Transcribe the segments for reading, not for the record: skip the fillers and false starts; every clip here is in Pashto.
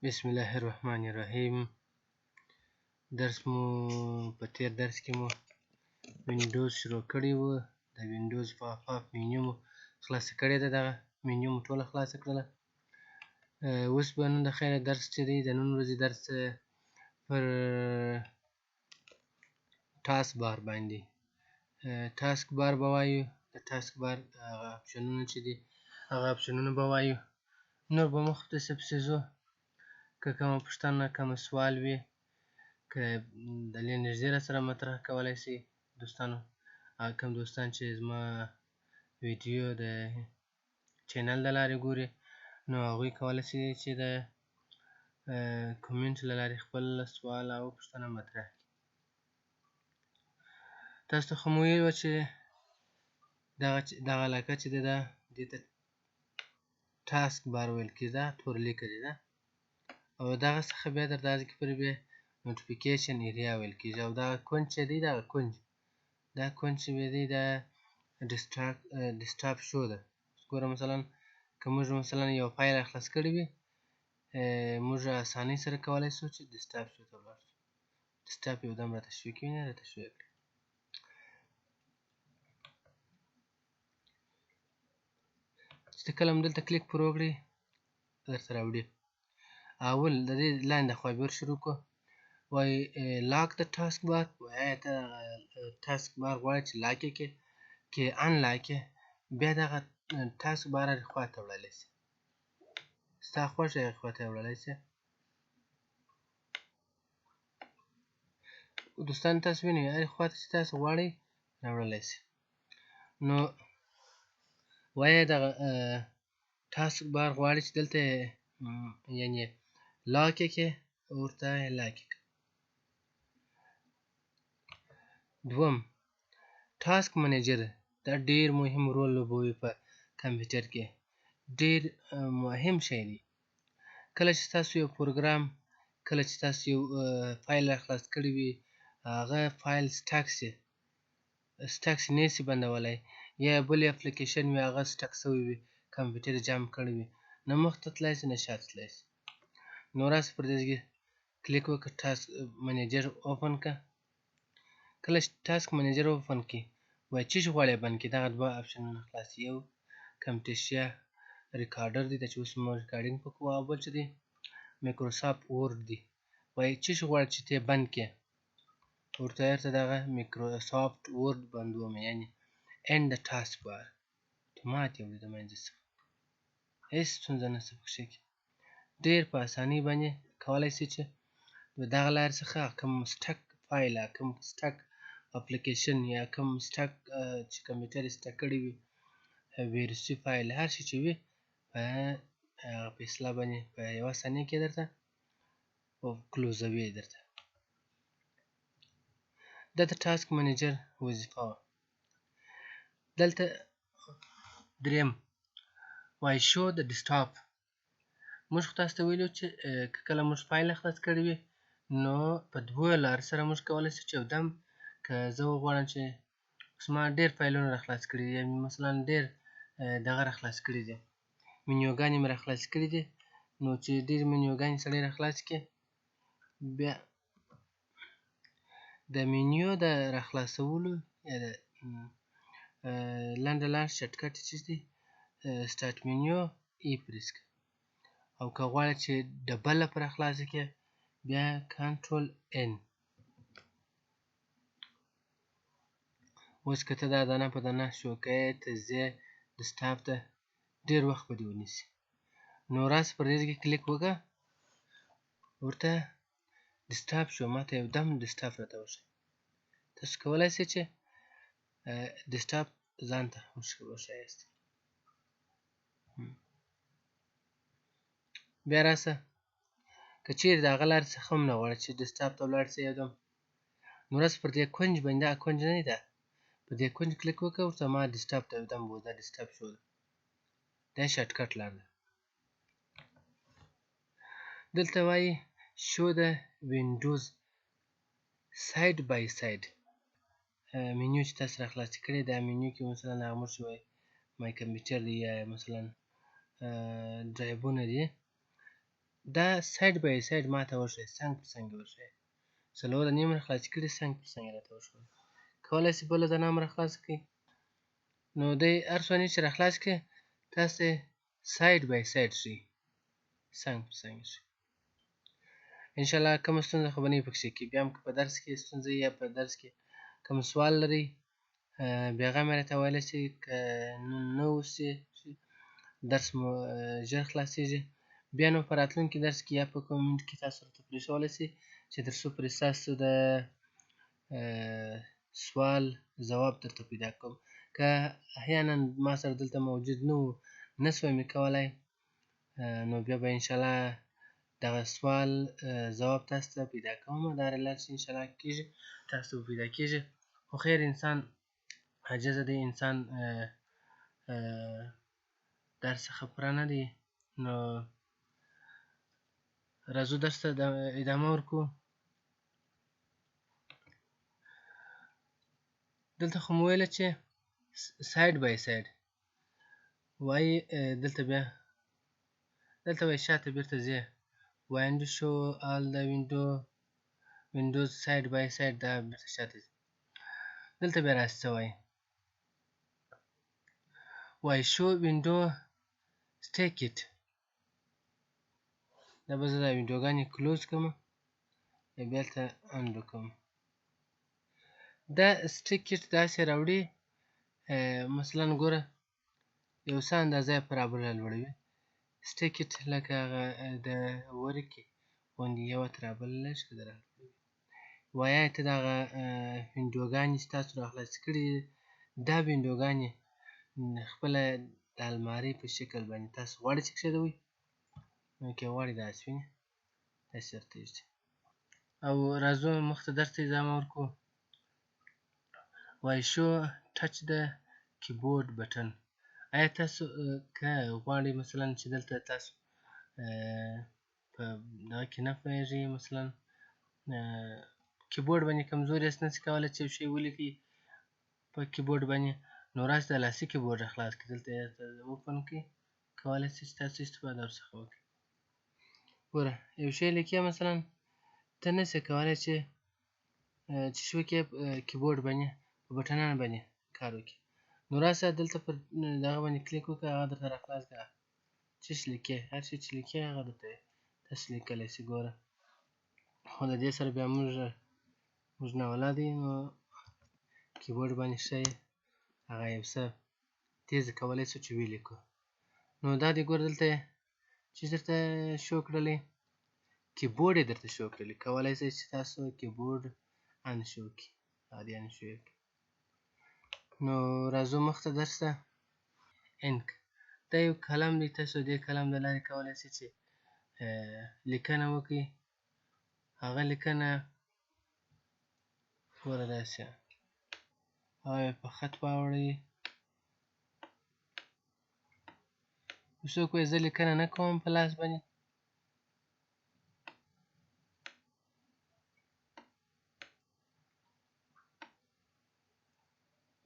بسم الله الرحمن الرحیم. درس مو په تیر درس کې مو وینډوز شروع کړی و. د وینډوز پاپ اپ مینیو مو خلاصه کړې ده، دغه مینیو مو ټوله خلاصه کړله. اوس به نن د خیره درس چې دی، د نن ورځې درس پر task bar باندې، task bar به وایو. د task bar هغه اپشنونه چې دي، هغه اپشنونه به وایو. نور به مخ ته پسې ځو. که کومه پوښتنه، کوم سوال وي، که د لې نږدې را سره مطرح کولی شئ دوستانو. هغه کوم دوستان چې زما ویډیو د چینل د لارې ګوري، نو هغوی کولی شي چې د کومنټ له لارې خپل سوال او پوښتنه مطرح کړي. تاسو ته خو مو ویلي وه چې دغه علاقه چې ده، دې ته task bar ویل کېږي. دا تور لیکه دی ده، او دغه څخه بیا در داسې کې پورې بیا notification area ویل کېږي. او دغه کنج چې دی، دغه کنج، دا کنج چې دی، دا desktop show ده. ګوره، مثلا که موږ مثلا یو فایل خلاص کړی وي، موږ اسانۍ سره کولی شو چې desktop show ته ولاړ شو. desktop یو دم راته show کوي، نه راته show کړي. چې کله هم دلته کلیک پر وکړي، درته راوړي. اول د دې لاندې خوا به شروع کو. وایي lock the task bar. وایي ته task bar غواړې چې lock یې کړې کې unlock یې، بیا دغه task bar هرې خوا ته وړلی شي، ستا خوښه هغې خوا ته وړلی شي. دوستان، تاسو وینئ، هرې خوا ته چې تاسو غواړئ راوړلی شي. نو وایي دغه task bar غواړي چې دلته یعنی lock یې کړې، ورته lock یې کړه. دوم، task manager. دا ډیر مهم رول لوبوي په کمپیوټر کې، ډیر مهم شی دی. کله چې تاسو یو پروګرام، کله چې تاسو یو فایل خلاص کړی وي، هغه فایل stuck شي، stuck شي، نه شي بندولی، یا بل اپلیکیشن وي، هغه stuck شوی وي، کمپیوټر jam کړی وي، نه مخته تلای شي، نه شاته تلای شي. نو راسه پر دې ځای کلیک وکړه، task manager open کړه. کله چې task manager open کړي، وایي چې غواړې بند کړي، دغه دوه اپشنونه خلاص. یو Camtasia Recorder دی چې اوس موږ recording په کوو، او بل چې دی Microsoft Word دی. وایي چې غواړي چې ته بند کړې، ورته ورته دغه Microsoft Word بندوم، یعنی end the task bar، اتومات یې وړي د منځه څخه، هېڅ ستونزه نشته پکښې کې. ډېر په اسانۍ باندې کولی شي چې د دغه لارې څخه کوم stuck فایل، کوم stuck اپلیکیشن یا کوم stuck چې کمپیوټر یې stuck کړی وي، ویروسي فایل، هر شي چې وي، په هغه په اصطلاح باندې په یوه ثانیه کې درته close وي درته. دا د task manager وظیفه وه. دلته دریم وایي show the desktop. موږ خو تاسو ته ویلو چې که کله موږ فایل خلاص کړی وي، نو په دوو لارو سره موږ کولی شو چې یو دم، که زه وغواړم چې اوس ما ډېر فایلونه را خلاص کړي دي، مثلا ډېر دغه را خلاص کړي دي، مینیوګانې مې را خلاص کړي دي، نو چې ډېر مینیوګانې سړی را خلاص کړي، بیا د مینیو د را خلاصولو یا د لنډه لار shortcut چې دی، start menu E press کړه. او که غواړې چې ډبله پر خلاصه کړې، بیا control N. اوس که ته دا دانه په دانه شو کوې، ته ځې desktop ته، ډېر وخت به دې ونیسي. نو راسه پر دې ځای کې کلیک وکړه، ورته desktop show، ما ته یو دم desktop راته وښیي. تاسو کولی شئ چې desktop ځان ته وښایاست. بیا راسه، که چیرې د هغه لارې څخه هم نه غواړې چې desktop ته ولاړ شې یو دم، نو راسه پر دې کنج باندې، دا کنج نه دی، دا په دې کنج کلیک وکړه، ورته ما desktop ته یو دم بوځه. دا desktop show ده، دا shortcut لار ده. دلته وایي show the windows side by side. مینیو چې تاسو را خلاصې کړې، دا مینیو کې مثلا هغه موږ چې وایي my computer دی، یا مثلا ډرایوونه دي، دا side by side ماته وښیه، څنګ په څنګ وښیه. څلور دانې مې راخلاصې کړي، څنګ په څنګ راته وښوله. کولی شئ بله دانه هم راخلاصه کړئ. نو دی هر څو چې راخلاص کړي تاسو side by side ښیي، څنګ په څنګ ښیي. انشاءالله کومه ستونزه خو به نه وي پکښې کې. بیا هم که په درس کې ستونزه یا په درس کې کوم سوال لرئ بېغمه یې راته ویلی شئ. که نن نه اوسي درس مو ژر خلاصېږي، بیا نو په راتلونکي درس کې یا په comment کې تاسو راته پرېښولی شئ چې تر څو پورې ستاسو د سوال ځواب درته پیدا کوم. که احیانا ما سره دلته موجود نه و، نه سوای مې کولی، نو بیا به انشاءالله دغه سوال ځواب تاسو ته پیدا کوم. دا لار چې انشاءالله کېږي تاسو ته به پیدا کېږي. خو خیر، انسان عاجزه دی، انسان درس څخه پوره نه دی. نو راځو درس ته ادامه ورکړو. دلته خو مو ویله چې side by side وایي. دلته بیا دلته وایي شاته بیرته ځې، وایي show all the windows side by side، دا بیرته شاته ځي. دلته بیا راسي څه وایي؟ وایي show window stacked. دا به زه دا وینډوګانې close کړم، بیا هلته undo کوم. دا stacked داسې راوړي، مثلا ګوره یو څه اندازه یې برابر رالوړوي. stacked لکه هغه د ورکې غوندې یوه تر بله لږ رالوړوي. وایي ته دغه وینډوګانې چې تاسو راخلاصې کړي، دا وینډوګانې خپله د المارۍ په شکل باندې تاسو غواړئ چې کښېږدوئ، نو که غواړئ داسې ویني داسې درته ایږدي. او راځو مخته درس ته ادامه ورکړو. وایي show touch the keyboard button. آیا تاسو که غواړئ مثلا چې دلته تاسو په دغه کې نه پوهېږئ، مثلا کیبورډ باندې کمزوري یاست، نشئ کولی چې یو شی ولیکئ په کیبورډ باندې، نو راسئ د لاسي کیبورډ راخلاص کړئ، دلته یې open کړئ، کولی شئ چې تاسو استفاده ورڅخه وکړئ. ګوره یو شی لیکې، مثلا ته نشې کولی چې څه وکړې کیبورډ باندې په بټنانو باندې کار وکړې، نو راسه دلته پر دغه باندې کلیک وکړه، هغه درته راخلاص کړه. څه چې لیکې، هر شی چې لیکې هغه درته تاسو لیکلی شئ. ګوره خو د دې سره بیا موږ ناولده یو، نو کیبورډ باندې ښه یې هغه یو څه تېز کولی شو چې ولیکو. نو دا دی ګوره دلته چې درته show کړلی، کیبورډ یې درته show کړلی، کولی شئ چې تاسو کیبورډ unshow کړئ، هغه دې unshow کړئ. نو راځو مخته درس ته. ink دا یو قلم دی، تاسو دې قلم د لارې کولی شئ چې لیکنه وکړئ. هغه لیکنه ګوره داسې هغه په خط واوړئ. څوک وایي زه لیکنه نه کوم په لاس باندې،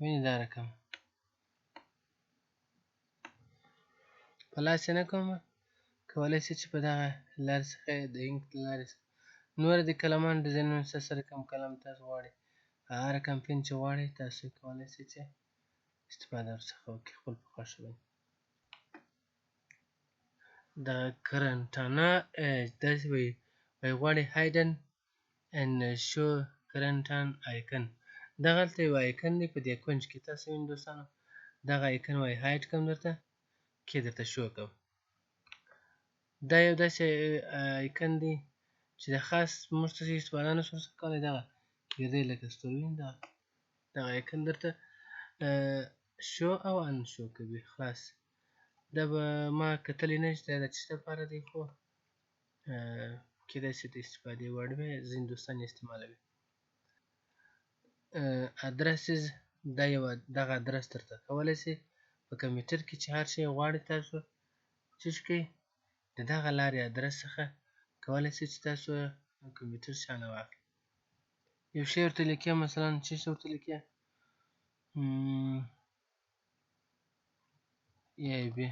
وینې دا رقم په لاس یې نه کوم، کولی شئ چې په دغه لار څخه د ink له لارې څخه نور د قلمانو ډیزاینونه ستاسو سره کوم قلم تاسو غواړئ، هغه رقم pen چې غواړئ تاسو کولی شئ چې استفاده ورڅخه وکړئ خپل په خوښه باندې. د Cortana داسې وایي، وایي غواړي hide and show Cortana icon. دغه هلته یو icon دی په دې کنج کې، تاسو وینئ دوستانو، دغه icon وایي hide کوم درته کې درته شو کوم. دا یو داسې icon دی چې د خاص موږ ته استفاده نه شو ورڅخه کولی، دغه ګردی لکه ستوری وینئ، دغه icon درته شو او unshow کوي خلاص. دا به ما کتلی نه چې دا د څه لپاره دی، خو کېدای شي د استفادې وړ وي، ځینې دوستان یې استعمالوي. addresses دا یو دغه ادرس درته کولی شي په کمپیوټر کې چې هر شی غواړئ تاسو څه کړئ، د دغه لارې ادرس څخه کولی شئ چې تاسو کمپیوټر شیان واخلئ. یو شی ورته لیکې، مثلا څه شی ورته لیکې، ای بي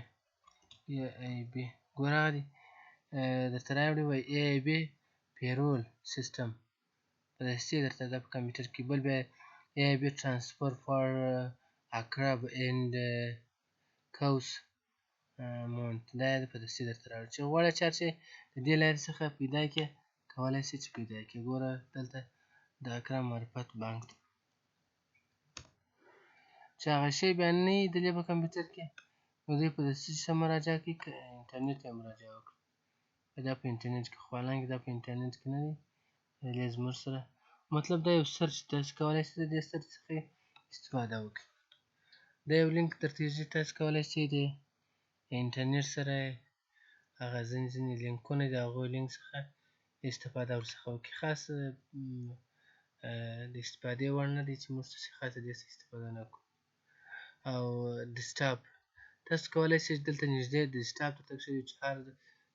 ای بي، ګوره هغه دی درته راوړي، وایي AIB payroll system په دستي درته دا په کمپیوټر کې. بل بیا AIB transfer for Akrab and Cows month، دا یې په دستي درته راوړي. چې غواړې چې هر شی د دې لارې څخه پیدا کړې، کولی شي چې پیدا کړې. ګوره دلته د اکرم معرفت بانک دی، چې هغه شی بیا نه وي دلې په کمپیوټر کې، نو دوی په دستي څه مراجعه کوي، که انټرنېټ ته مراجعه وکړي. دا په انټرنېټ کې، خو حالانکه دا په انټرنېټ کې نه دی دلې زموږ سره. مطلب دا یو search، تاسو کولی شئ د دې search څخه استفاده وکړئ. دا یو لینک درته ایږدي، تاسو کولی شئ د انټرنېټ سره هغه ځینې ځینې لینکونه د هغو لینک څخه استفاده ورڅخه وکړئ. خاص د استفادې وړ نه دی چې موږ تاسې خاص دې څخه استفاده نه کړو. او desktop تاسو کولی شئ دلته نږدې desktop درته کښېږدي، چې هر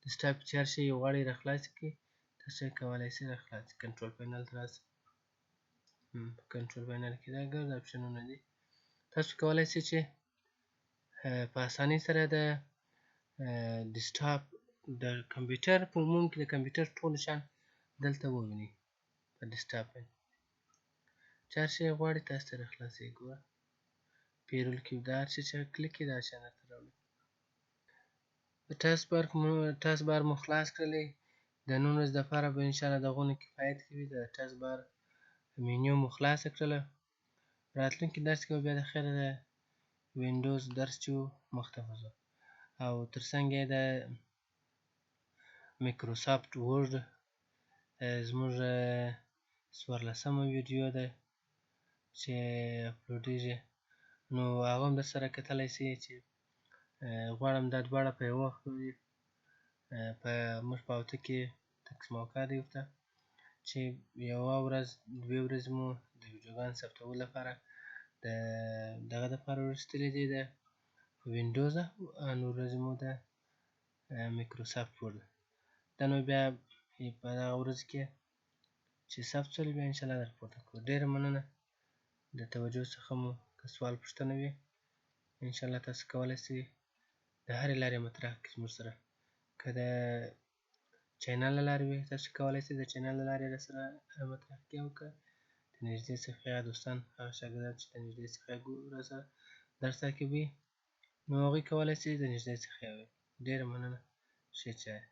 desktop چې هر شی غواړئ راخلاص کړئ، تاسو یې کولی شئ راخلاص کړئ. control panel ته راسئ، په control panel کې دا ګرد آپشنونه دي. تاسو کولی شئ چې په اسانۍ سره د desktop د کمپیوټر په عموم کې د کمپیوټر ټول شیان دلته ووینئ په desktop باندې. چې هر شی غواړي تاسو ته راخلاصوي. ګوره payroll کې دا هر شی چې کلیک کړئ دا شیان درته راوړي. Taskbar مو خلاص کړلی. د نن ورځې دپاره به انشاءالله دغونه کفایت کوي. د taskbar menu مو خلاصه کړله. راتلونکي درس کې به بیا د خیره د وینډوز درس چې و مخته وځو، او ترڅنګ یې د مایکروسافټ Word زموږ 14مه ویډیو ده چې اپلوډېږي، نو هغه هم در سره کتلی شئ. چې غواړم دا دواړه په یو وخت وي، په موږ په اوته کې تقسیم اوقات دی ورته، چې یوه ورځ دوې ورځې مو د ویډیوګانو ثبتولو لپاره د دغه دپاره وروستلې دي د وینډوز، نور ورځې مو د مایکروسافټ Word. دا نو بیا په دغه ورځ کې چې ثبت شول بیا انشاءالله در پورته کړو. ډېره مننه د توجه څخه مو. که سوال پوښتنه وي انشاءالله تاسو کولی شئ د هرې لارې مطرح کړئ زموږ سره. که د channel له لارې وي تاسو کولی شئ د channel له لارې راسره مطرح کړئ، او که د نږدې څخه یا دوستان هغه شاګردان چې د نږدې څخه راسره درس تعقیبوي، نو هغوی کولی شي د نږدې څخه وي. ډېره مننه، ښې چارې.